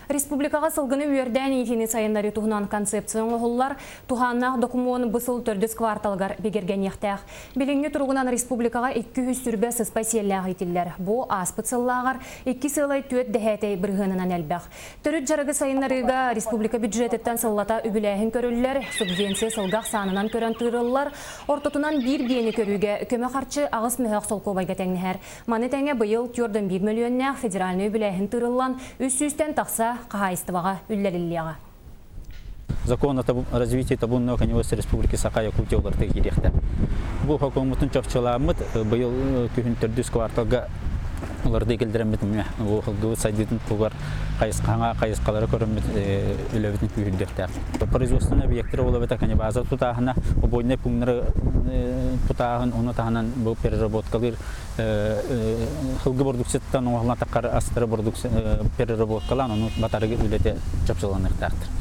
Республикаҕа сылгыны үөрдээн иитиини сайыннарыы туһунан концепция оҥоһуллар. Туһааннаах докумуон бу сыл төрдүс кварталыгар бигэргэниэхтээх. Билиҥҥи туругунан республикаҕа 200 сыспай сиэллээх иитиллэр. Бу ааспыт сыллааҕар 2,4 дэһээтэй бырыһыанынан элбэх. Төрүт дьарыгы сайыннарыыга республика бюджетыттан сыллата үбүлээһин көрүллэр, субвенция сылга ахсаанынан көрөн тыырыллар. Ортотунан биир биэни көрүүгэ көмө харчы 8 мөһөөх солкуобайга тэҥнэһэр. Маны тэҥэ быйыл 4,1 мөлүйүөннээх федеральнай үбүлээһин тыырыллан, 300-тэн тахса хаһаайыстыбаҕа үллэриллиэҕэ. Закон о развитии табунного коневодства Республики Саха-Якутия уларытыы киириэхтээх. Бу хокуоммутун чопчулааммыт быйыл күһүн төрдүс кварталга уларытыы киллэрэммит бу сайдыытын тугар хайысхаҥа хайысхалары көрөммүт үлэбитин күүһүрдүөхтээх. Производственный объекттары олобута конебаза тутааһына, убойнай пунктары тутааһын, ону таһынан бу переработкалыыр сылгы продукцияттан оҥоһуллан таххар астары переработкалаан, ону батарыгы үлэтэ чопчуланыахтаахтар.